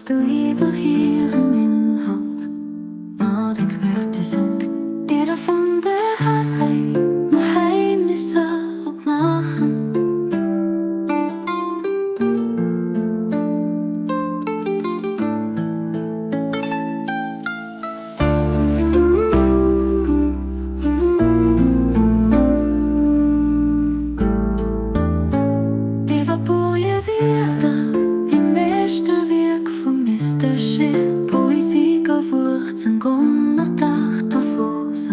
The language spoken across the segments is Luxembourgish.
du iwwer hiren Inhalt nodenks, mécht de Sënn. Jeder vun der Geheimnisse opmachen. Iwwer Poesie im Meeschterwierk vum Mister Scheer Poesie gouf 1858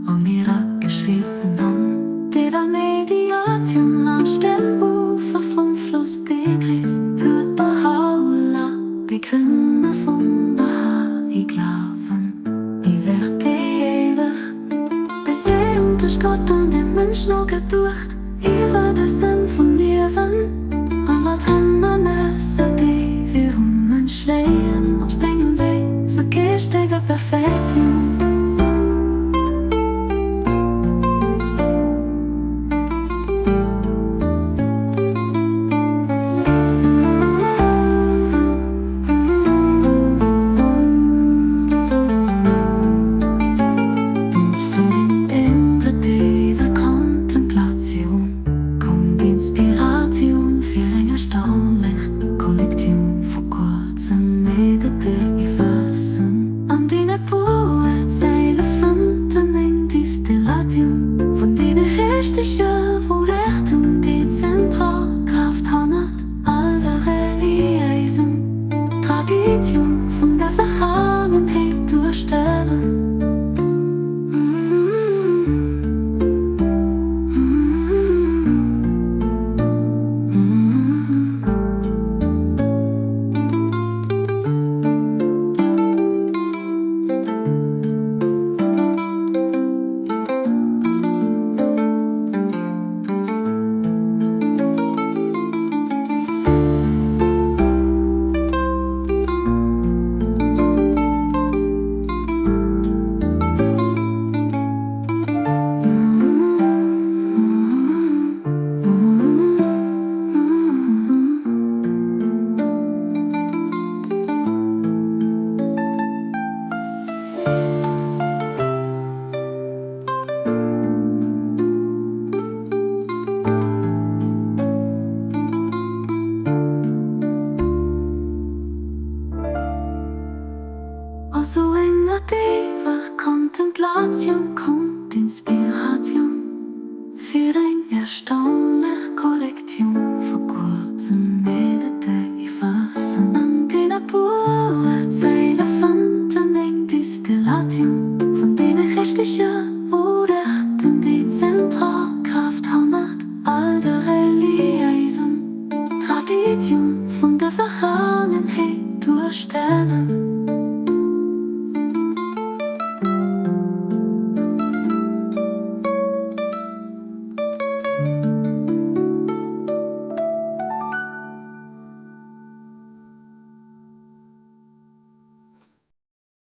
am Irak geschriwwen an déi Mediation laanscht dem Ufer vum Floss Tigris huet Bahá'u'lláh, de Grënner vum Bahá'í Glawen, iwwer déi éiweg Bezéiung tëscht Gott an dem Mënsch nogeduecht, iwwer de Sënn vum Liewen an all d'Hënnernesser, déi virum Mënsch léien op sengem Wee zur geeschteger Perfektioun. Intuitive Kontemplation kommt Inspiration fir eng erstaunlech Kollektioun vu kuerzen meditative Versen, an deene Poet Zeile fënnt an eng Distillation vun deene richtege Wourechten, déi zentral Kraaft hannert all der reliéisen Traditioun vun der Vergaangenheet duerstellen. Aus sou enger déiwer Kontemplatioun kommt Inspiratioun fir eng erstaunlech Kollektioun.